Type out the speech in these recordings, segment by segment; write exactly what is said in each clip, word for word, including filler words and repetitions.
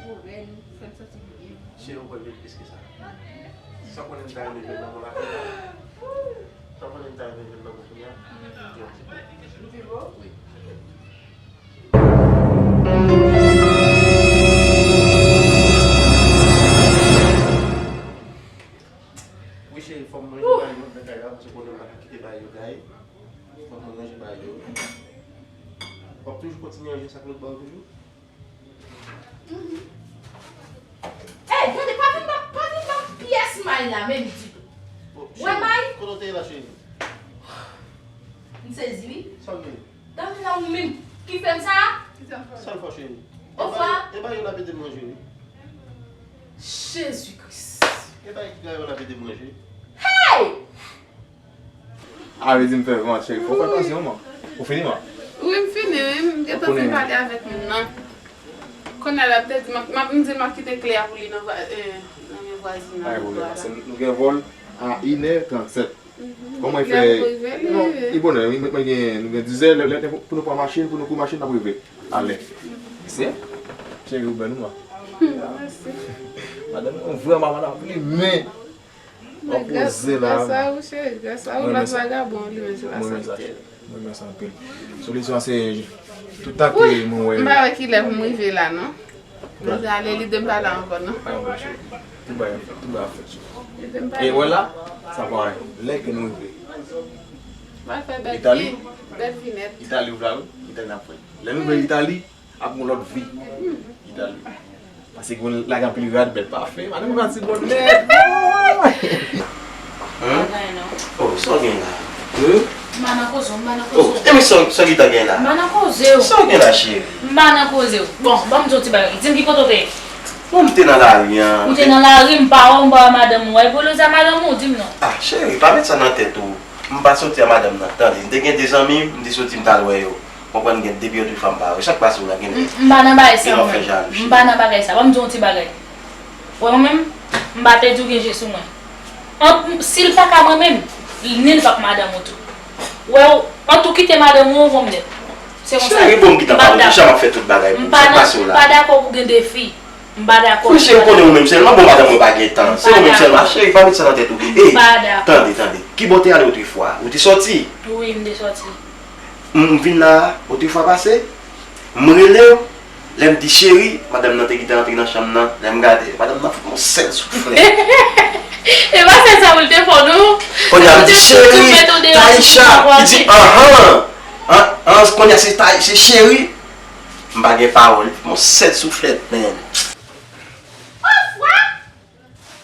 Ou rèn, fè m santi m byen. Cheri, ou kwè m vin plis ke sa? Sa w konnen m ta renmen jwenn nan bon lavi la? Sa w konnen m ta renmen jwenn nan bon kounye a? Di yon ti mo. Wi. Wi, cheri, fò m ranje bagay yo nan kay la, paske w konnen m pa ka kite bagay yo gaye. Fò m ranje bagay yo. W ap toujou kontinye ranje sa Claude ba w toujou? Ey, tande, pa vin ba, pa vin ba pyès may la menm ditou. Wè may? Kote w te ye la, cheri? M sezi, wi. Sa w gen? Tande nan ou menm ki fè m sa? Sa l fè w, cheri? Ofwa? E bay yo l ap ede m ranje, wi. Jezi Kris. E bay yo l ap ede m ranje. Hey! A vle di m fè vant, cheri. Fò w fè atansyon, man. Ou fini, man? Wi, m fini, wi. M gentan fin pale avèk moun nan. Kounye a l ap te di, m ap, m ap, m di l m ap kite kle a pou li nan vwa-, eh, nan men vwazin nan. Pa gen pwoblèm, paske nou gen vòl a inè trannsèt. Kòman e fè? Non, e bonè, wi, mwen gen, nou gen dizè, lè, lè, pou nou pran machin, pou nou kouri machin, n ap rive alè. Mesye, cheri, ou bèl, wi, man. Mèsi. Madanm, ou vrèman madanm plimen. Mwen poze la. Grasa ou, cheri, grasa ou, lòt vagabon li menm se la salite. Mwen renmen sa anpil. Solisyon an se tout tan ke mwen wè. M pa wè kilè pou m rive la non. Mwen ale lide m pa la ankò non. Pa yon bon cheri. Tout bagay ap fèt, tout bagay ap fèt cheri. E wè la, sa parèy. Lè ke nou rive Itali, Itali ou la wi, Itali n ap fè. Lè nou rive Itali, ap gon lòt vi. Itali. Paske gen la gen anpil rad, bèl pafen. Madanm ou ka ti bon nèg. Bagay non. Oh, sa w gen la? M pa nan koze w, m pa nan koze w. Oh, e men sa, sa Gita gen la? M pa nan koze w. Sa w gen la, cheri? M pa nan koze w. Bon, ban m di w ti bagay. Di m ki kote w te ye? Bon, m te nan lari an. Ou te nan lari, m pa wè w, m pa wè madanm ou. Wè, pou lòt sa madanm ou, di m non. Ah, cheri, pa met sa nan tèt ou. M pa soti a madanm nan. Tande, m te gen de zanmi m, m te soti m t al wè yo. Konprann gen depi yon ti fanm pa wè. Sa k pase w la gen lè. M pa nan bagay sa mwen. M pa nan bagay sa. Ban m di w yon ti bagay. Wè mwen menm, m pa te di w gen je sou mwen. An, si l pa ka mwen menm, ni l p ap madanm ou tou. Wè w, an tou kite madanm ou, ou bon m nèt. Se konsa. Cheri, bon, m gentan pale deja, m ap fè tout bagay pou ou. Sa k pase w la? M pa dakò pou gen de fi. M pa dakò. Wi, cheri, ou konnen ou menm sèlman. Bon, madanm mwen pa gen tan. Se ou menm sèlman. Cheri, pa met sa nan tèt ou. Ey, tande, tande. Kibò w te ale otrefwa? Ou te sòti? Wi, m te sòti. M vin la, otrefwa pase. M rele w. Lè m di cheri, madanm nan te gentan rantre nan chanm nan. Lè m gade, madanm nan fout m yon sèl souflèt. E pa sèl sa pou l te fè w non. Kounye a m di cheri, Taïcha, li di anhan. An, an, kounye a se Taï-, se cheri. M pa gen pawòl. Yon sèl souflèt, man. Ofwa!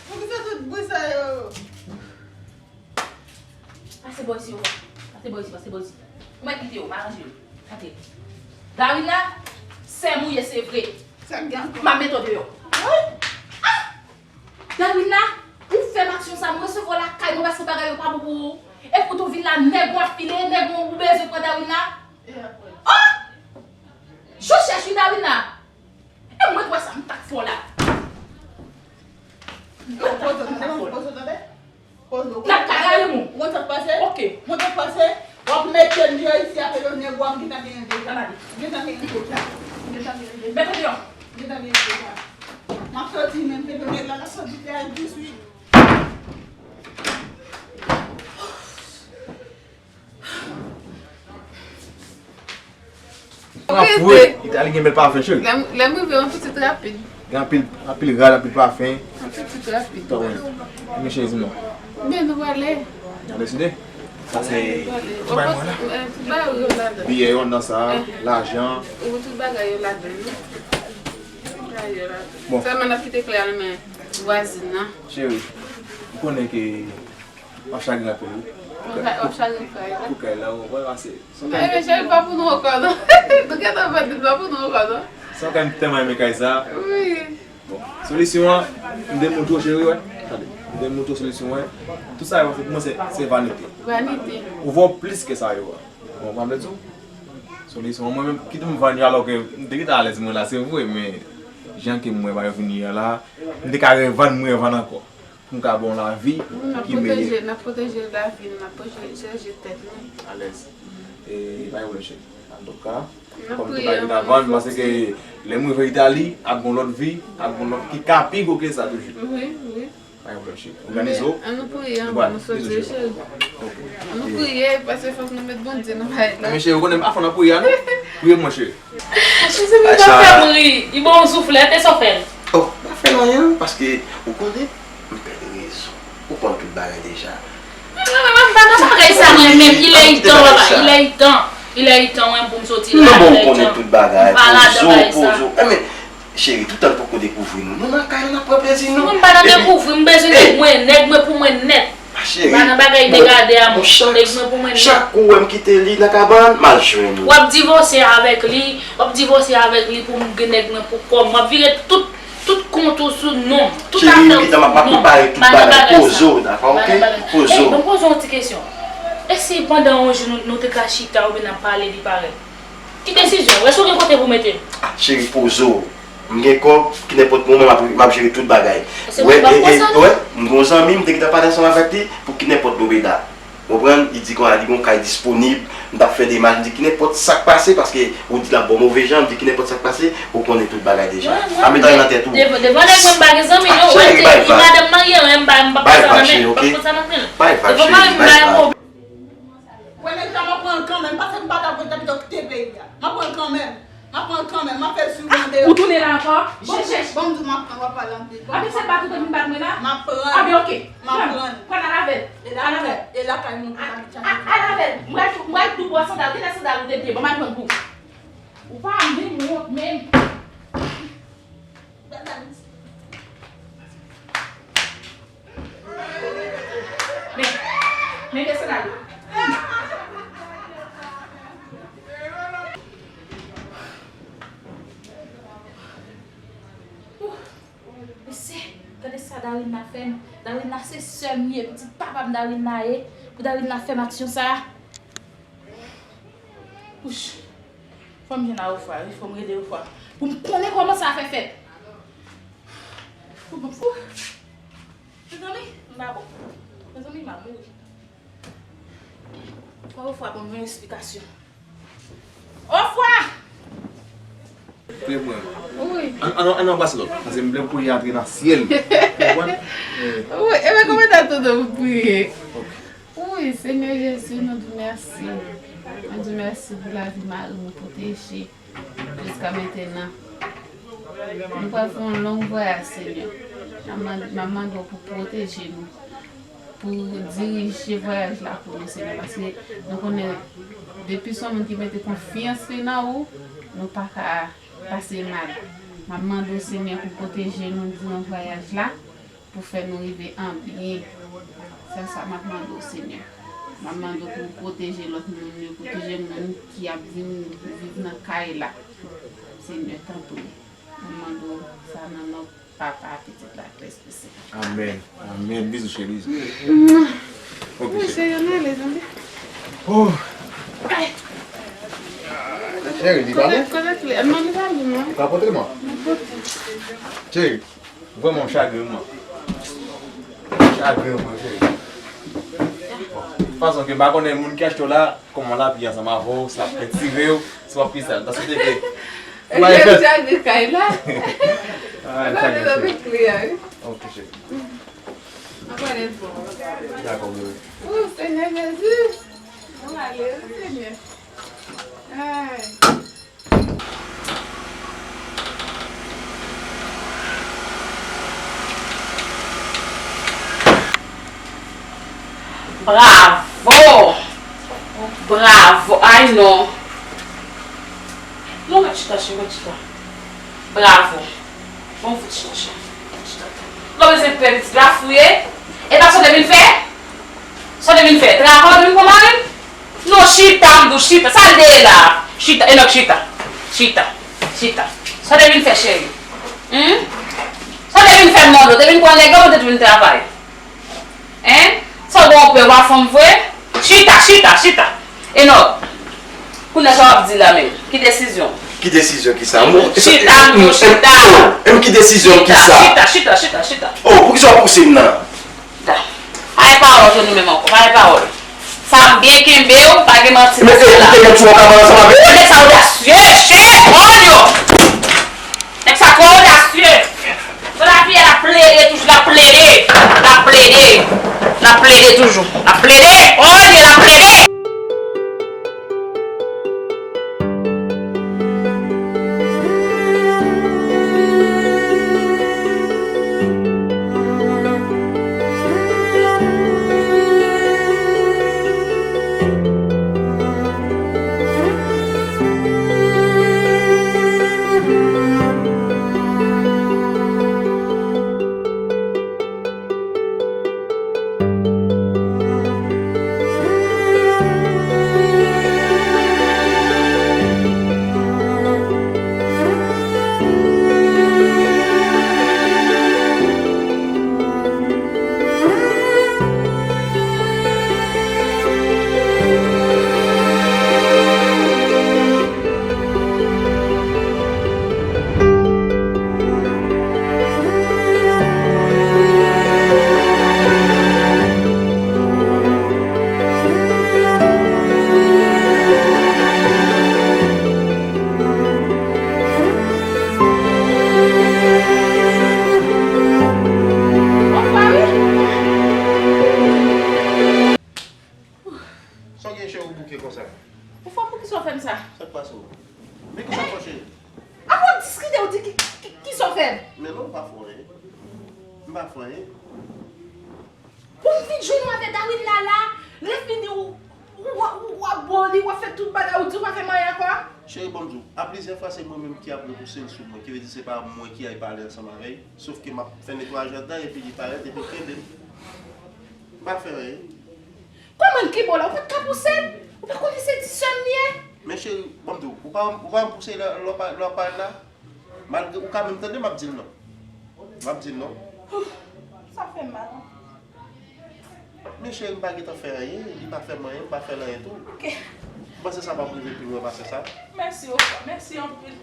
Poukisa tout bri sa yo? Pase bò isi, Ofwa. Pase bò isi, pase bò isi. Ou mèt kite yo, m a ranje yo. Antre. Darwin la, sè m ou ye, se vre. Sa k gen ankò? M ap mete w deyò. Woy! Ah! Darwin la, ou fè m aksyon sa, m resevwa w lakay mwen paske bagay yo pa bon pou ou. Epi w tou vin la, nèg ou ap file, nèg ou bezwen pran Darwin la. Oh! Jou chèch wi Darwin la. E mwen t wè sa, m t ap fè w la. M t ap fè w la. Poze w tande, poze w tande. Poze w. N ap ka rayi moun. Ou konn sa k pase? Ok. Ou konn sa k pase? W ap mete m deyò isi, apre yo nèg ou a, m gentan genyen l deja. Gentan genyen l deja. Gentan genyen l deja. Mete w deyò. Gentan genyen l deja. M ap soti menm, mete nèg la, l ap soti deyò tout swit. Itali gen bèl pafen, cheri. Lè m, lè m rive, yon pitit rapid. Gen anpil, anpil rad, anpil pafen. Yon pitit rapid. Tò, wi. Men cheri, di m non. Men nou prale. Nou deside? Sa se ti bagay mwen la. Ti bagay yo ladan. Biyè yo anndan sa, lajan. Wi, tout bagay yo ladan, wi. Tout bagay yo ladan. Bon. Sèlman n ap kite kle a nan men vwazin nan. Cheri, ou konnen ke M ap chagren anpil, wi. W ap chagren pou kay la? Pou kay la, w konprann, pase. Ebyen, cheri, pa pou nou ankò, non. Nou gentan vant li, pa pou nou ankò, non. Se yon kay m tèlman renmen kay sa. Wi. Bon, solisyon an, m te montre w, cheri, wè. Tande, m te montre w solisyon an. Tout sa yo, pou mwen, se, se vanite. Vanite. Ou vò plis ke sa yo a. Bon, pa vle di w. Solisyon an, mwen menm, kite m vann yo, alò ke m te gentan alèz mwen la, se vre, men jan ke m wè bagay yo vini a la, m te ka revann, m revann ankò. Pou m ka ba w lavi ki meyè. N ap pwoteje, n ap pwoteje lavi nou, n ap pwoteje tèt nou. Alèz. E, pa gen pwoblèm, cheri. Antouka, Kòm tout bagay ki ta vann, paske lè m rive Itali, ap gon lòt vi, ap gon lòt ki ka pi gwo ke sa toujou. Wi, wi. Pa gen pwoblèm, cheri. Òganize w. Ann nou priye anvan nou soti, cheri. Ann nou priye, paske fòk nou met Bondye nan bagay la. Men cheri, ou konnen m pa fò nan priyè a, non? Priye pou mwen, cheri. Mezanmi, pa fè m ri. Li ba w yon souflèt, e sa w fè l? Oh, pa fè l anyen, paske ou konnen, m pèdi rezon. Ou konn tout bagay deja. Mwen, mwen, mwen, m pa nan bagay sa, mwen menm. Il est temps, papa. Il est temps. Il est temps, mwen, pou m soti la. Mwen, bon, ou konnen tout bagay. M pa ladan bagay sa. Pozo, pozo. Eh, men, cheri, toutan n poko dekouvri nou, nou nan kay la, n ap pran plezi nou. Mwen, m pa nan dekouvri, m bezwen nèg mwen, nèg mwen pou mwen nèt. M pa nan bagay degade a, mwen, nèg mwen pou mwen nèt. Chak kou w wè m kite li nan kabann, m al jwenn ou. W ap divòse avèk li, w ap divòse avèk li pou m gen nèg mwen pou kò m. W ap vire tout Tout kont ou sou non m. Tout afè w sou non m. Cheri, m gentan m ap prepare tout bagay. Poze w, dakò, ok? Poze w. Ey, bon, poze w yon ti kesyon. E si pandan yon jou nou, nou te ka chita oubyen n ap pale, li parèt? Ki desizyon w? Èske w gen kote pou w mete m? Ah, cheri, poze w. M gen kòb, ki nenpòt moman, m ap, m ap jere tout bagay. Wè, e, e, wè, m gen yon zanmi, m te gentan pale ansanm avèk li, pou ki nenpòt dobeda. Ou konprann? Li di konsa, li gon kay disponib, m t ap fè demach, m di ki nenpòt sa k pase, paske ou di l ap ba w move jan, m di ki nenpòt sa k pase, ou konnen tout bagay deja. Pa met anyen nan tèt ou. Devan, devan nèg mwen m pa gen zanmi, non. Cheri, bay vag. Madanm marye, m pa, m pa pran sa nan men l. M pa pran sa nan men l. Bay vag, cheri, bay vag. Wè, nèg sa, m ap pran l kanmenm, paske m pa ta vle ta pito kite peyi a. M ap pran l kanmenm. M ap pran l kanmenm, m ap fè l swiv mwen deyò. Ou tounen la ankò? Bon, bon, m di w m ap pran l, w ap pale anpil. Bon, apre sa, bat ou te vin bat mwen la? M ap pran l. Ah, ben, ok. M ap pran l. Pran l, al avè l. Al avè l. E lakay nou pou n abitye. Al avè l. M pral tou, m pral tou ba w sandal. Kilè sandal ou te byen? Ban m al pran l pou ou. Ou pa menm wont menm. Men, men, men sandal ou. Mesye, gade sa Darina fè m. Darina se sè m li ye, pitit papa m Darina ye. Pou Darina fè m aksyon sa a. Wouch. Fò m jwenn a Ofra, wi, fò m rele Ofra. Pou m konnen kòman sa fè fèt. Pou m, pou. Mezanmi, m pa bon. Mezanmi, m ap mouri. Fò Ofra ban m yon esplikasyon. Ofra! Priye pou mwen. Wi. Ann, ann, ann anbrase lòt. Paske m vle pou li antre nan syèl. Ou konprann? Wi, e ben kòmandan tonton pou priye. Ok. Wi, Senyè Jezi, nou di w mèsi. Nou di w mèsi pou lavi mari m ou pwoteje jiska mentenan. Nou pral fè yon long vwayaj, Senyè. M ap mande, m ap mande w pou pwoteje nou, pou dirije vwayaj la pou nou, Senyè, paske nou konnen depi se yon moun ki mete konfyans li nan ou, nou pa ka pase mal. M ap mande w, Senyè, pou pwoteje nou diran vwayaj la, pou fè nou rive an byen. Sèl sa m ap mande w, Senyè. M ap mande w pou w pwoteje lòt moun yo, pwoteje moun ki ap vin viv nan kay la. Senyè, tanpri. M ap mande w sa nan non Papa, Pitit la, Espri Sen. Amèn. Amèn. Bizou, cheri, bizou. Ok, cheri. Cheri, ann ale, tande. Oh. Cheri, li pa bon? Kote kle? Manmi pa bon, non? Ou ka pote l, mwen? Mwen pote. Cheri, vrèman, w chagren mwen. Chagren mwen, cheri. Bon, fason ke m pa konnen moun ki achte w la, kòman l abiye ansanm avè w, si l ap pentire w, si w ap fè sa. Paske te ke. Eske m chagren kay la? Ah, m chagren, cheri. Kle a, wi. Ok, cheri. Mwen konnen l bon. Dakò, bebe. Oh, Senyè Jezi. Mwen ale, wi, Senyè. Ay. Bravo! Bravo! Ay non! Non, mèt chita, cheri, mèt chita. Bravo! Bon, fout chita, cheri. Mèt chita. Ou pa bezwen pè pitit la, fouye. E pa sa w te vin fè? Sa w te vin fè? Travay ou te vin pran mari m? Non, chita, m di w chita. Sa l te ye la? Chita, Enòk, chita. Chita. Chita. Sa w te vin fè, cheri? Humm? Sa w te vin fè, m mande w? Te vin pran nèg la, ou te vin travay? Hein? Sa w gen yon pè, w pa fanm vre? Chita, chita, chita. Enòk, kounye a sa w ap di la menm? Ki desizyon? Ki desizyon ki sa? Chita, m di w chita. E m ki desizyon ki sa? Chita, chita, chita, chita. Oh, poukisa w ap pouse m nan? Da. Pa gen pawòl ant nou menm ankò. Pa gen pawòl. Sa m byen kenbe w, pa gen manti nan sa la. Ou te mèt sou yon kabann ansanm avè l? Nèg sa odasye, mesye! Pran yo! Nèg sa twò odasye! Sa la fè, l ap plede toujou, l ap plede! L ap plede! L ap plede toujou! L ap plede! Pran yo, l ap plede! Sa w gen cheri, ou bouke konsa? Ou fò, poukisa w fè m sa? Sa k pase w? Men kisa w fè cheri? Apre w diskite, ou di ki, ki, kisa w fè m? Men non, m pa fè w anyen. M pa fè w anyen. Pou m vin jwenn ou avè Darwin la, la, lè fini ou, ou, ou, ou ap bo li, w ap fè tout bagay, ou di ou pa fè m anyen ankò? Cheri, ban m di w, a plizyè fwa se mwen menm ki ap repouse l sou mwen, ki vle di se pa mwen ki al pale ansanm avè l, sof ke m ap fè netwayaj ladan epi li parèt epi l kenbe m. M pa fè anyen. Kòman l kenbe w la? Ou pa t ka pouse l? Ou pa konnen se ti sè m li ye? Men cheri, ban m di w, ou pa, ou pa pouse l lè w pa, lè w pa la? Malgre ou ka menm tande, m ap di l non. M ap di l non. Sa fè m mal. Men cheri, m pa gentan fè anyen, li pa fè m anyen, m pa fè l anyen tou. Ok. Ou panse sa p ap rive pi lwen pase sa? Mèsi, Ofa, mèsi anpil.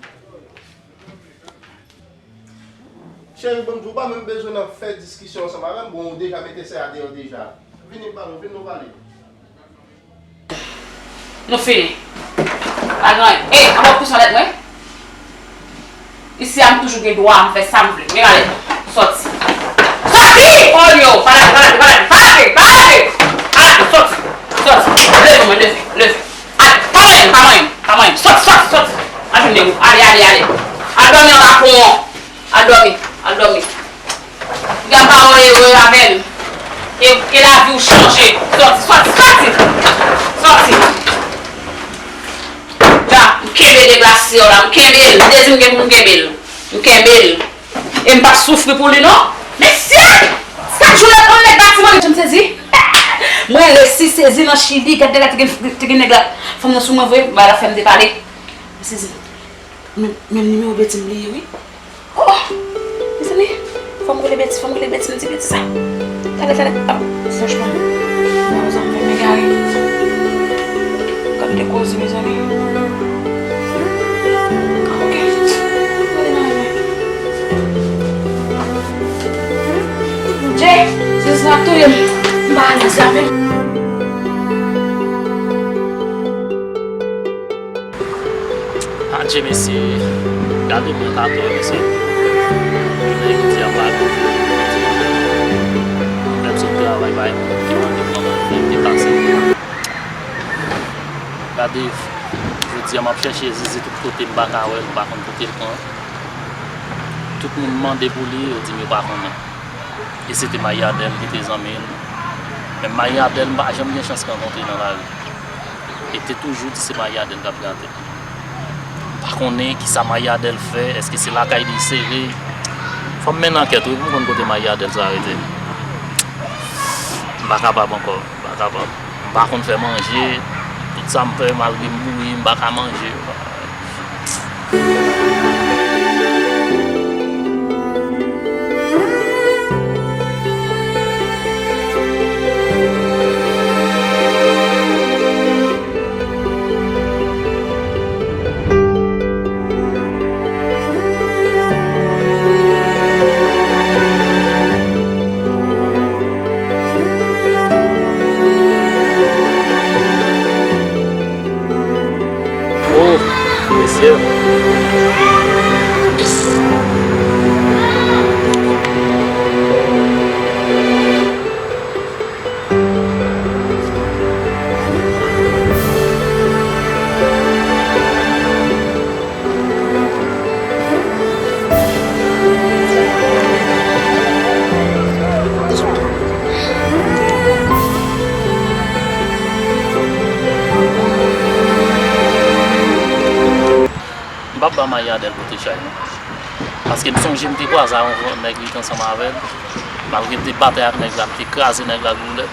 Cheri, ban m di w, ou pa menm bezwen nan fè diskisyon ansanm avè m, bon, ou deja mete sè a deyò deja. Vini m pale w, vin nou pale. Nou fini. Pa gen anyen. Ey, anba pousman lèt mwen. Isi a, m toujou gen dwa, m fè sa m vle. Men gade, sòti. Sòti! Oh yo, pa lage, pa lage, pa lage, pa lage, pa lage! Pa lage, sòti, sòti. Leve mwen, leve, leve. Ale, pa manyen m, pa manyen m, pa manyen m. Sòti, sòti, sòti. Al jwenn ou. Ale, ale, ale. Al dòmi anba pon an. Al dòmi, al dòmi. Piga pa yon erè avè m. Ke, ke lavi w chanje. Sòti, sòti, sòti. Sòti. Ja, m kenbe deglase w la, m kenbe l. M te di m gen pou m kenbe l. M kenbe l. E m p ap soufri pou li non. Mesye! Chak jou lè yon nèg bati mwen, m sezi. Mwen resi sezi nan Chili, gad nèg la te gen, te gen nèg la. Fanm nan sou mwen vre, bagay la fè m depale. M sezi. Men, men nimewo Beti m bliye wi. Oh! Mezanmi, fò m rele Beti, fò m rele Beti, m di Beti sa. Talè, talè. Ah, franchman, m pa wè sa m fè m egare. Gad de koze, mezanmi. Ah, ok. Rele nan men. Jay, Zezi ap touye m. M pa alèz la menm. Adje mesye, gade mwen kato mesye. Jounen jodi a m pa konn fè yon ti manje. Lè m sot travay pa gen moun ki mande m nan manje, m deplase. Gade, jodi a m ap chèche Zizi tout kote, m pa ka wè l, m pa konn kote l pran. Tout moun m mande pou li, yo di m yo pa konnen. E se te Mayi Adèl ki te zanmi l. Men Mayi Adèl m pa janm gen chans rankontre nan lari. E te toujou di se Mayi Adèl k ap gate l. M pa konnen kisa Mayi Adèl fè, èske se lakay li sere. Fò m mennen ankèt wi pou m konn kote Mayi Adèl sa rete. M pa kapab ankò, m pa kapab. M pa konn fè manje, tout sa m fè malgre m bouri, m pa ka manje. Mayadèl pote chay nou. Paske m sonje m te kwaze a yon nèg li t ansanm avè l. Malgre m te batay ak nèg la, m te kraze nèg la ak boulèt.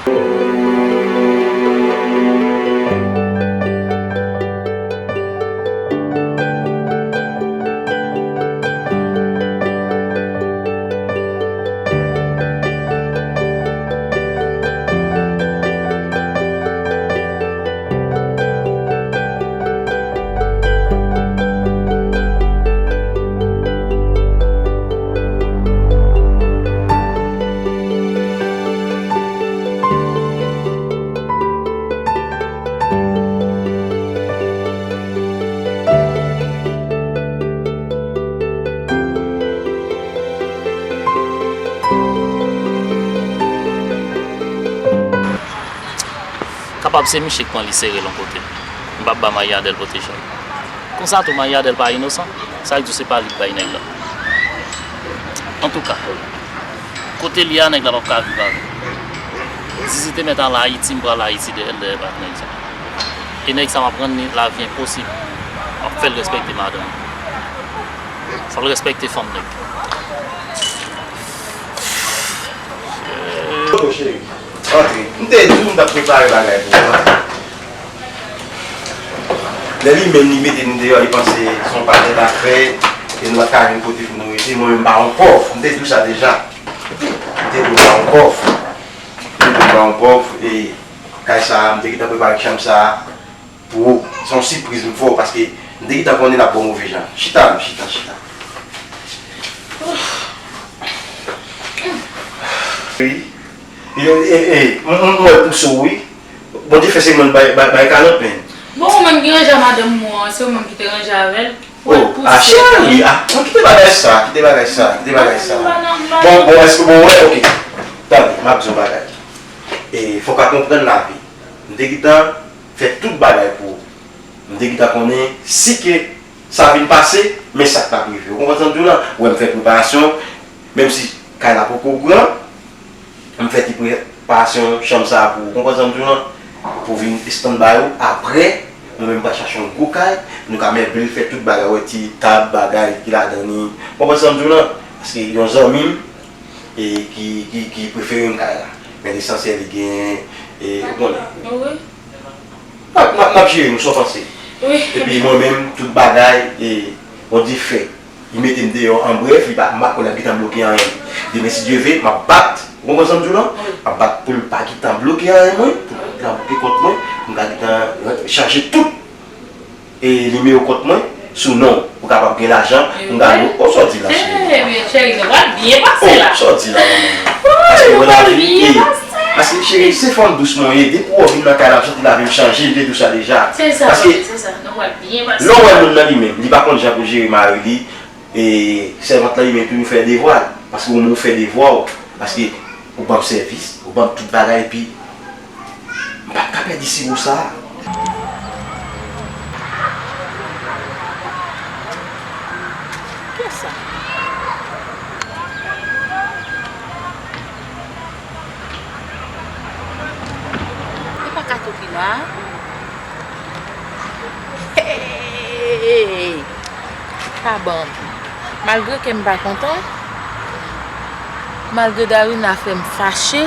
Kapab se miche k pran li sere l yon kote. M p ap ba Mayadèl pote chay. Konsa tou, Mayadèl pa inosan. Sa vle di se pa li k bay nèg la. Antouka, kote li a, nèg la p ap ka viv avè l. Zizi te mèt al Ayiti, m pral Ayiti dèyè l, dèyè pa nèg sa. E nèg sa m ap rann li lavi enposib. M ap fè l respekte madanm. Fò l respekte fanm nèg. Antre. M te di w m t ap prepare bagay pou ou. Lè li menm li mete n deyò, li panse se yon pakèt afè, e nou pa t ka jwenn kote pou nou rete. Mwen menm m pa yon pòv, m te di w sa deja. M te di w m pa yon pòv. M te di w m pa yon pòv, e kay sa a, m te gentan prepare chanm sa a pou ou. Se yon sipriz m fè w, paske m te gentan konnen l ap ba w move jan. Chita, chita, chita. Wi. E, e, e, m, m, m wè l pouse w, wi. Bondye fè se mwen bay, bay, bay kalòt, men. Bon, ou menm ki ranje a madanm ou an, se ou menm ki te ranje avè l. Ou wè l pouse w. Oh, a cheri, a, non, kite bagay sa, kite bagay sa, kite bagay sa. Bon, bon, èske bon, wè, ok. Tande, m ap di yon bagay. E, fòk w ka konprann lavi. M te gentan fè tout bagay pou ou. M te gentan konnen si ke sa vin pase, men sa k t ap rive. Ou konprann sa m di w lan? Ou wè m fè preparasyon, menm si kay la poko gran, m fè ti preparasyon chanm sa a pou ou. Ou konprann sa m di w lan? Pou vin standby ou. Apre, mwen menm m pral chache yon gwo kay, nou ka meble l, fè tout bagay, wè ti tab, bagay ki ladan li. Ou konprann sa m di w lan? Paske yon zanmi m, e ki, ki, ki prefere m kay la. Men lesansyèl li gen, e, ou konnen. Wi. N ap, n ap, n ap jere nou, sa w panse? Wi. Epi mwen menm, tout bagay, e, Bondye fè. Li mete m deyò, an brèf, li pa, m pa kwè l ap gentan bloke anyen. Demen, si Dye ve, m ap bat, ou konprann sa m di w lan? Wi. M ap bat pou l pa gentan bloke anyen mwen, pou l pa bloke kont mwen, pou m ka gentan chanje tout e nimewo kont mwen sou non w pou kapab gen lajan pou m ka lwe. Oh, sa w di la, cheri? Cheri, nou pral byen pase la. Oh, sa w di la, manman? Paske nou pral byen pase. Paske, cheri, se fanm dous mwen ye. Depi w vin nan kay la, m santi lavi m chanje, m te di w sa deja. Se sa, paske se sa, nou pral byen pase. Lè w wè moun nan li menm, li pa konn jan pou jere mari li, e sèvant lan li menm toujou fè devwa l. Paske ou menm ou fè devwa w. Paske ou ban m sèvis, ou ban m tout bagay, epi m pa t ka pèdi siwo sa a. Kiyès sa? E pa Kato ki la a? Hey! Pa ban m. Malgre ke m pa kontan, malgre Darina fè m fache,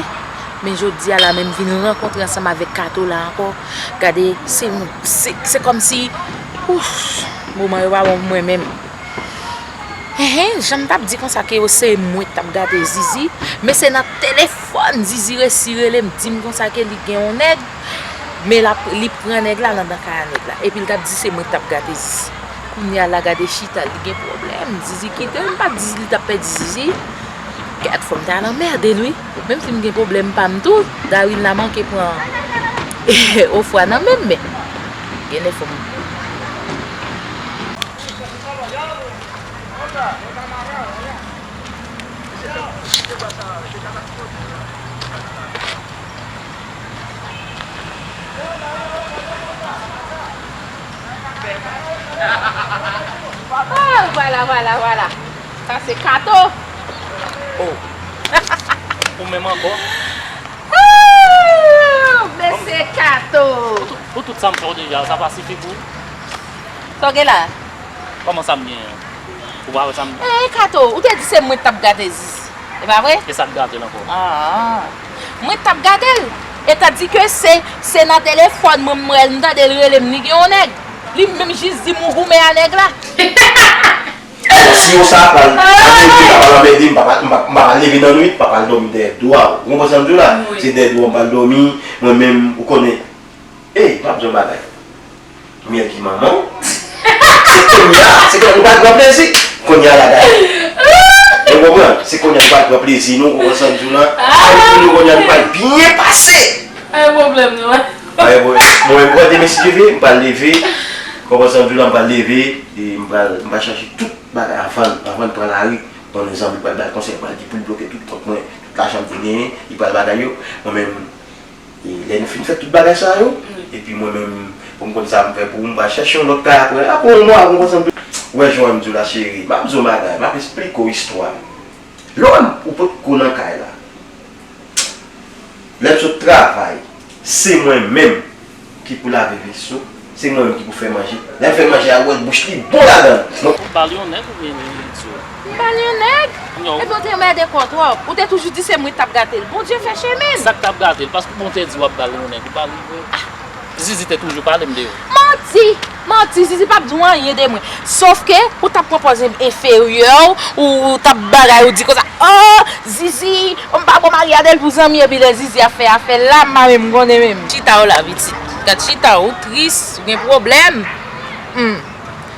men jodi a la menm vin rankontre ansanm avèk Kato la ankò. Gade, se, se, se kòmsi, ouf, moman yo pa bon pou mwen menm. Enhen, jan m t ap di konsa ke yo se mwen k t ap gate Zizi, men se nan telefòn Zizi resi rele m, di m konsa ke li gen yon nèg, men l ap, li pran nèg la nan, nan kay a nèg la, epi l t ap di se mwen k t ap gate Zizi. Kounye a la gade chita, li gen pwoblèm, Zizi kite l, m pa t di li t ap pèdi Zizi. Kèt, fò m ta nan mèd wi, menm si m gen pwoblèm pa m tou, Darina manke pran ofwa nan men m, men gen lè fò m Oh, vwala, vwala, vwala. Sa se Kato. Oh. Ou menm ankò? Oh, mesye Kato. Pou tout, pou tout sa m fè w deja, sa pa sifi pou ou? Sa w gen la? Kòman sa m gen an? Ou pa wè sa m gen? Ey, Kato, ou te di se mwen k t ap gate Zizi. E pa vre? E sa k gate l ankò? Ah, mwen k t ap gate l. E tandike se, se nan telefòn mwen m wè l, m tande l rele m, li gen yon nèg. Li menm jis di m ou goumen a nèg la. Bon, si yo sa pral anmède m, pa pral anmède m, m pa, m pa, m pa pral leve nan nwit, m pa pral dòmi dèyè do a w. Ou konprann sa m di w la? Wi. Se dèyè do a w m pral dòmi, mwen menm, ou konnen. Ey, m ap di w yon bagay. Myèl ki manman w. Se kounye a, se kounye a nou pral pran plezi. Kounye a la, dayè. Ou konprann? Se kounye a nou pral pran plezi nou, ou konprann sa m di w la? Sa vle di nou kounye a nou pral byen pase. Pa gen pwoblèm non. Pa gen pwoblèm. Mwen, mwen demen si Dye vle, m pral leve. Ou konprann sa m di w la, m pral leve, e m pral, m pral chache tout bagay avan, avan n pran lari. Konnen zanmi pral ba l konsèy, pral di pou l bloke tout kont mwen, tout lajan m te genyen, li pral bagay yo. Mwen menm, e lè nou fin fè tout bagay sa yo, epi mwen menm, pou m konn sa m fè pou ou, m pral chèche yon lòt kay apre. Apre yon mwa, ou konprann sa m di w? Ou wè jan m di w la, cheri, m ap di w yon bagay, m ap esplike w istwa. Lè w wè m, ou potko nan kay la. Lè m sot travay, se mwen menm ki pou lave veso, se mwen menm ki pou fè manje. Lè m fè manje a, ou wè bouch li bon ladan l. Ou ba l yon nèg oubyen li di w? M ba l yon nèg? Epi w te mède kò w twòp. Ou te toujou di se mwen k t ap gate l. Bondye fè chemen l. Sa k t ap gate l? Paske bon, w te di w ap ba l yon nèg, ou ba l li vre. Zizi te toujou pale m de ou. Manti! Manti! Zizi p ap di w anyen de mwen. Sòf ke ou t ap pran pòz enferyè w, ou, ou t ap bagay, ou di konsa, oh, Zizi, m pa bon Maria Del pou zanmi, epi lè Zizi ap fè afè l la, m pa menm konnen menm. Chita w la, pitit. Gad chita w, ou tris, ou gen pwoblèm. Hmm.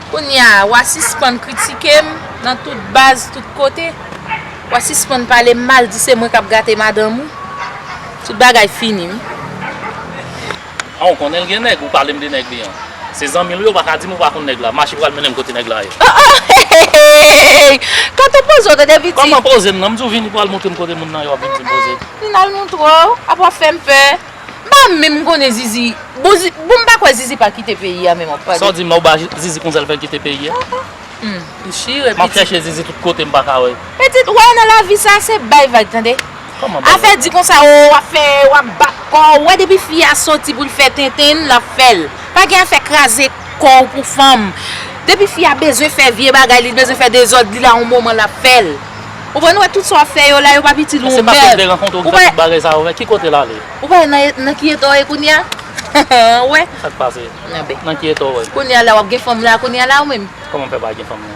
Kounye a, w a sispann kritike m nan tout baz, tout kote. W a sispann pale m mal, di se mwen k ap gate madanm ou. Tout bagay fini, wi. Ah, ou konnen l gen nèg, ou pale m de nèg li an. Se zanmi l wi, ou pa ka di m ou pa konn nèg la. Mache pral mennen m kote nèg la ye. Oh, oh, hey, hey, hey, hey. Kato poze w tande pitit. Kòman poze m nan? M di w vini pral montre m kote moun nan ye, w ap vin di m poze. Vin al montre w, ap w ap fè m pè. M pa menm konnen Zizi. Bon, Zi- bon, m pa kwè Zizi pa kite peyi a menm, w ap pale. Sa w di m la, ou ba Zizi konzè l fè l kite peyi a? Hmm, ou chire, pitit. M ap chèche Zizi tout kote, m pa ka wè. Pitit, ou wè nan lavi sa, se bay vag, tande. Kòman bay vag? Afè di konsa, o, w ap fè, w ap bat kò w. Ou wè depi fi a soti pou l fè tenten, l ap fè l. Pa gen afè kraze kò w pou fanm. Depi fi a bezwen fè vye bagay, li bezwen fè dezòd, li la yon moman, l ap fè l. Ou konprann, ou wè tout sa w ap fè yo la, yo p ap itil ou menm. Se pa sèl de rankontre ou ki fè tout bagay sa yo, men ki kote l ale? Ou pa wè nan, nan ki eta w ye kounye a? Ou wè? Sa k pase? Nan ki eta w ye? Kounye a la, w ap gen fanm la, kounye a la, ou menm. Kòman m fè pa gen fanm nan?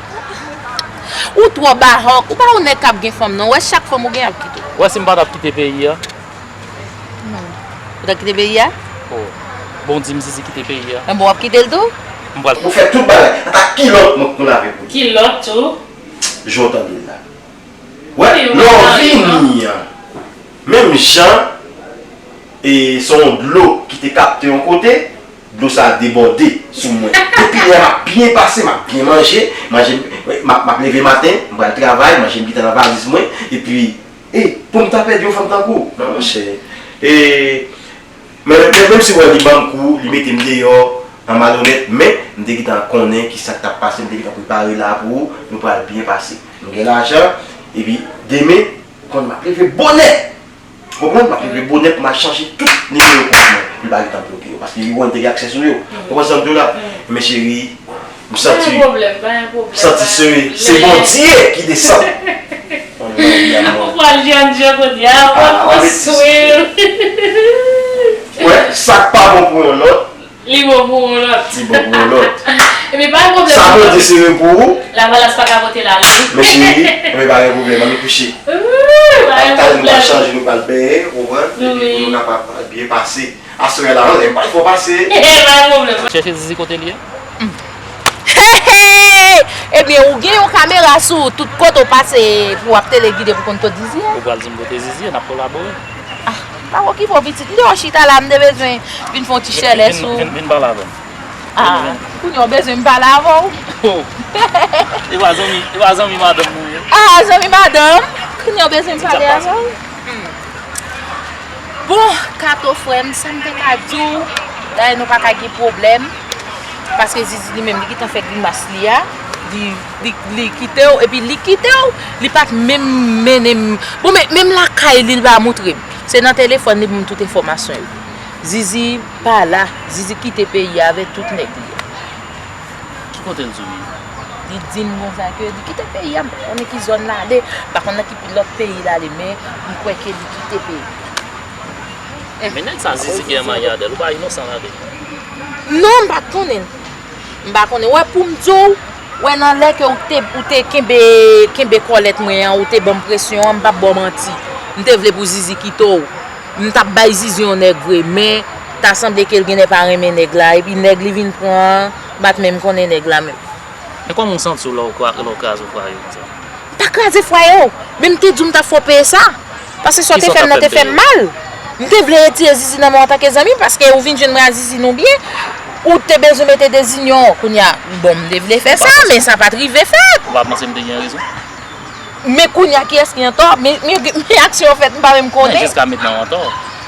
Ou twò bahòk, ou pa yon nèg k ap gen fanm non, ou wè chak fanm ou gen ap kite w. Ou wè si m pa t ap kite peyi a? Ou t ap kite peyi a? Oh. Bon, di m Zizi kite peyi a. Enben, w ap kite l tou? M pral. Ou fè tout bagay. Ata kilòt mwen k konn avèk ou. Kilòt tou? Jan w tande l la. Wè, lè w vini an, menm jan, e se yon dlo ki te kapte yon kote, dlo sa a debòde sou mwen. Depi lè a m ap byen pase, m ap byen manje, manje m, m ap, m ap leve maten, m pral travay, manje m gentan nan valiz mwen, epi, e, pou m ta pèdi yon fanm tankou w, non, monchè. E, Men, men, menm si w wè li ban m kou, li mete m deyò, an malonèt, men m te gentan konnen ki sa k t ap pase, m te gentan prepare la pou ou, nou pral byen pase. M gen lajan, epi demen, ou konn m ap leve bonè. Ou konprann? M ap leve bonè pou m al chanje tout nimewo kont mwen, pou l pa gentan bloke yo, paske li wè m te gen aksè sou yo. Ou konprann sa m di w la? Men cheri, M santi, m santi se, se Bondye ki desann. Ou pral jan jan kounye a, ou pral pran swen. Wè, sa k pa bon pou yon lòt, li bon pou yon lòt. Li bon pou yon lòt. Epi pa gen pwoblèm. Sa Bondye sere pou ou. Lavalas pa ka pote l ale. Men cheri, men pa gen pwoblèm, ann nou kouche. Wi, pa gen pwoblèm. Talè nou pral chanje, nou pral benyen, ou konprann? Epi pou nou kapab byen pase. Aswè la, anlè, m pa fè w pase. Pa gen pwoblèm. Chèche Zizi kote l ye? Hey, hey! Ebyen, ou gen yon kamera sou ou, tout kote w pase pou w ap telegide pou konn kot Zizi ye. Ou pral di m kote Zizi ye, n ap kolabore. Ah, m pa okipe w, pitit. M te wè w chita la, m te bezwen vin fè yon ti chèlè sou. Vin, vin, vin pale avè m. Ah, kounye a w bezwen m pale avè w? Oh. E pa zanmi, e pa zanmi madanm ou ye? Ah, zanmi madanm? Kounye a w bezwen m pale avè w? Hmm. Bon, Kato frè m, sa m te ka di w, dayè nou pa ka gen pwoblèm, paske Zizi li menm, li gentan fè grimas li a, li, li, li kite w, epi li kite w, li pa t menm mennen m, bon, men, menm lakay li, li pa montre m. Se nan telefòn li pou m tout enfòmasyon yo. Zizi pa la, Zizi kite peyi a avèk tout nèg li yo. Ki kote l di w ye? Li di m konsa ke li kite peyi a, m pa konnen ki zòn l ale, m pa konn nan ki lòt peyi l ale, men m kwè ke li kite peyi. Men nèg sa Zizi ki an Mayadèl, ou pa inosan ladan l. Non, m pa t konnen l. M pa konnen. Wè, pou m di w, wè, nan lè ke ou te, ou te kenbe, kenbe kòlèt mwen an, ou te ban m presyon an, m p ap ba w manti. M te vle pou Zizi kite w. M t ap bay Zizi yon nèg vre, men ta sanble ke l genlè pa renmen nèg la, epi nèg li vin pran an, m pa t menm konnen nèg la menm. Men kòman w santi w lè w kwa- lè w kraze fwaye w konsa? M pa kraze fwaye w, men m te di w m t ap fè w peye sa. Paske sa w te fè m nan te fè m mal. M te vle retire Zizi nan men w antanke zanmi, paske ou vin jwenn mwen a Zizi nou byen, ou te bezwen mete dezinyon. Kounye a, bon, m te vle fè sa, men sa pa t rive fèt. Ou pa panse m te gen rezon? Men kounye a, kiyès ki antò? Men, men, men aksyon fèt, m pa menm konnen. Men jiska mentnan w antò.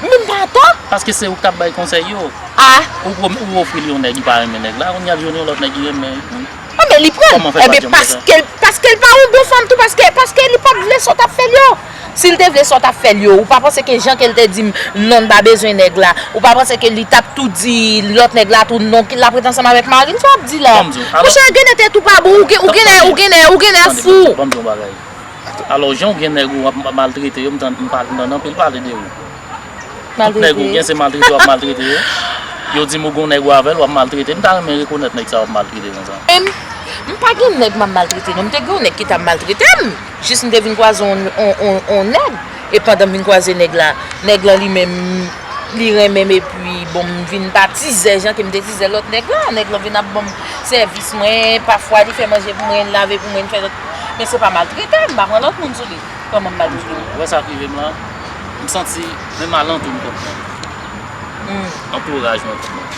Men m pa antò. Paske se ou k t ap bay konsèy yo. Ah. Ou, ou ofri l yon nèg, li pa renmen nèg la, kounye a l jwenn yon lòt nèg, li renmen. Ah, men li pran l. Kòman w fè pa t janm fè sa? Ebyen, paske, paske l pa yon bon fanm tou, paske, paske li pa t vle sa w t ap fè l yo. Si l te vle sa w t ap fè l yo, ou pa panse ke jan ke l te di m non, l pa bezwen nèg la, ou pa panse ke li t ap tou di lòt nèg la tou non, ke l ap ret ansanm avèk mari l, sa w ap di la? Monchè, genlè tèt ou pa bon, ou gen, ou genlè, ou genlè, ou genlè fou. Ban m di w yon bagay. Alò, jan w gen nèg ou w ap maltrete yo, m tann, m pa, m tann anpil pale de ou. Tout nèg ou gen, se maltrete w ap maltrete yo. Yo di m ou gen yon nèg ou avè l, w ap maltrete. M ta renmen rekonèt nèg sa w ap maltrete konsa. Menm, m pa gen nèg m ap maltrete non. M te gen yon nèg ki t ap maltrete m. Jis m te vin kwaze on, on, on, on nèg. E pandan m vin kwaze nèg la, nèg lan li menm, li renmen m epi, bon, m vin pa tizè jan ke m te tizè lòt nèg la. Nèg lan vin ap ban m sèvis mwen, pafwa li fè manje pou mwen, li lave pou mwen, li fè lòt. Men se pa maltrete, m pa pran lòt moun sou li. Kòman m maltrete w? Ou wè sa k rive m la? M santi menm alantou m kont mwen. Antouraj mwen kont mwen.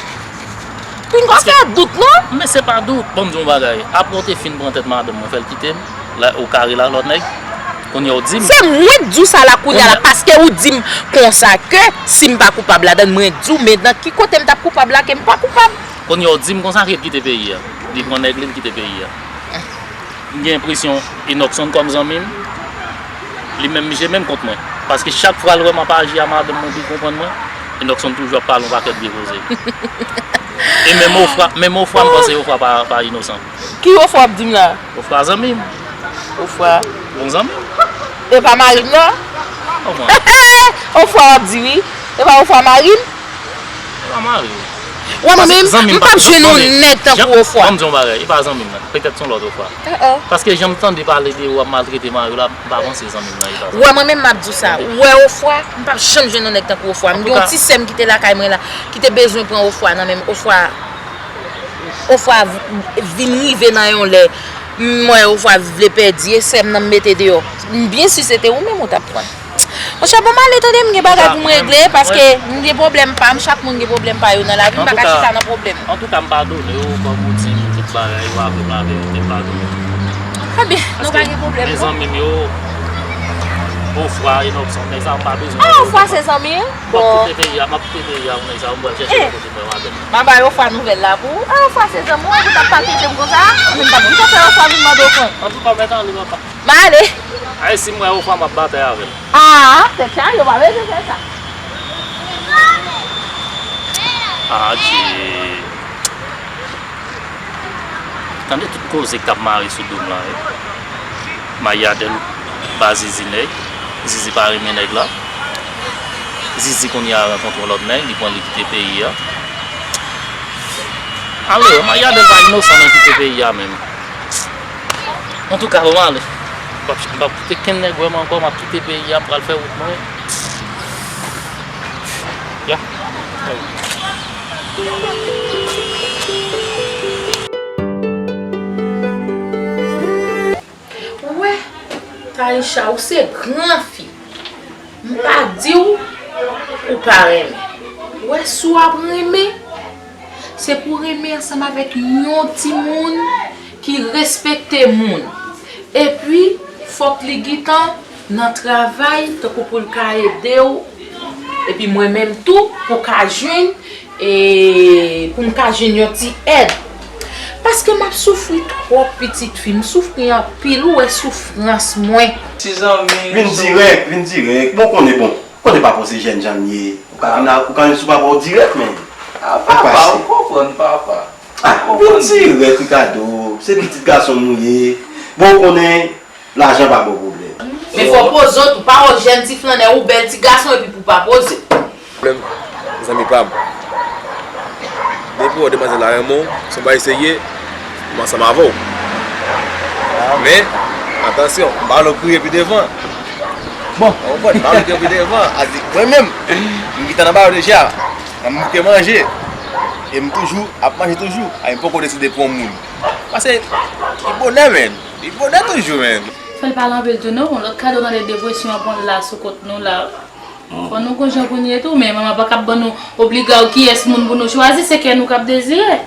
Pinga w fè dout non. Men se pa dout, ban m di w yon bagay. Apre w te fin pran tèt madanm mwen, fè l kite m, la, ou kare la lòt nèg, kounye a w di m. Se mwen k di w sa la kounye a la, paske ou di m konsa ke si m pa koupab ladan l, mwen di w, men nan ki kote m t ap koupab la ke m pa koupab? Kounye a w di m konsa ke l kite peyi a. Li pran nèg li, l kite peyi a. M gen enpresyon Enockson kòm zanmi m, li menm misye menm kont mwen. Paske chak fwa l wè m ap aji a madanm mwen pou l konprann mwen, Enockson toujou ap pale yon pakèt vye koze. E menm Ofra, menm Ofra, m panse Ofra pa, pa inosan. Ki Ofra w ap di m la? Ofra zanmi m. Ofra. Bon zanmi m. E pa mari m non? Ofra w ap di wi. E pa Ofra mari m? E pa mari w. Wè mwen menm, m p ap jwenn yon nèg tankou Ofra. Ban m di w yon bagay, e pa zanmi m nan. Petèt se yon lòt Ofra. Paske jan m tande pale de ou ap maltrete mari w la, m pa panse zanmi m nan e pa zanmi m. Wè mwen menm m ap di w sa. Wè Ofra, m p ap janm jwenn yon nèg tankou Ofra. M gen yon ti sè m ki te lakay mwen la, ki te bezwen pran Ofra nan men m. Ofra, Ofra vin rive nan yon lè, m wè Ofra vle pèdi, e sè m nan m mete deyò. M byen si se te ou menm ou t ap pran. Monchè, bon, m ale tande, m gen bagay pou m regle, paske m gen pwoblèm pa m, chak moun gen pwoblèm pa yo nan lavi, m pa ka chita nan pwoblèm. Antouka, m padone w, kòm ou di m tout bagay yo avè m laverite, m padone w. Ebyen, nou pa gen pwoblèm non. Mezanmi m yo, Ofra, Enockson, nèg sa yo m pa bezwen yo. Ah, Ofra se zanmi w? Bon. M ap kite peyi a, m ap kite peyi a pou nèg sa yo, m pral chèche lòt kote m wè madanm mwen. M a bay Ofra nouvèl la pou ou. Ah, Ofra se zanmi w, ou t ap pa kite m konsa? Mwen menm m t ap di sa fè Ofra vin mande w kwen. Antouka, w mèt ale papa. M ale. Ay, si m wè Ofra, m ap batay avè l. Ah, tèt chaje, w pa bezwen fè sa. Adje. Tande tout koze k t ap mare sou do m la, wi. Mayadèl ba Zizi nèg, Zizi pa renmen nèg la. Zizi kounye a rankontre yon lòt nèg, li pran li kite peyi a. Alò, Mayadèl pa inosan nan kite peyi a menm. Antouka, bon, m ale. M p ap, m p ap kite kenn nèg wè m ankò, m ap kite peyi a, m pral fè wout mwen. Ya. Ou wè, Taïcha, ou se gran fi. M pa di w ou pa renmen. Ou wè, si w ap renmen, se pou renmen ansanm avèk yon timoun ki respekte moun. Epi, fòk li gentan nan travay, tankou pou l ka ede w. Epi mwen menm tou, pou ka jwenn, e, pou m ka jwenn yon ti èd. Paske m ap soufri twòp, pitit fi. M soufri anpil, ou wè soufrans mwen. Ti zanmi. Vin dirèk, vin dirèk. Bon, konnen, bon. Konnen papa w se jènjan l ye. Ou ka vin a, ou ka vin sou papa w dirèk, men. Ah, papa, ou konprann, papa. Ah, vin dirèk, Ricardo. Se pitit gason m ou ye. Bon, ou konnen, lajan pa bon pwoblèm. Men fò w poze w tou, pa wè w jèn ti flannè, ou bèl ti gason epi pou w pa poze w. Pwoblèm, zanmi pa m. Depi w wè demwazèl la renmen w, se yon bagay serye, m ansanm avè w. Men, atansyon, m pa vle w kriye pi devan. Bon. Ou konprann? M pa vle w kriye pi devan. A di, mwen menm, m gentan nan bagay deja. M bouke manje. E m toujou ap manje toujou. A, m poko deside pou yon moun. Paske, li bonè, menn. Li bonè toujou, menn. Fè l pale anpil tou non, lòt kado nan de depresyon an pran l la sou kont nou la. Fò nou gon jan pou n ye tou, men manman pa kab ban nou obliga w kiyès moun pou nou chwazi, se kè nou k ap dezire.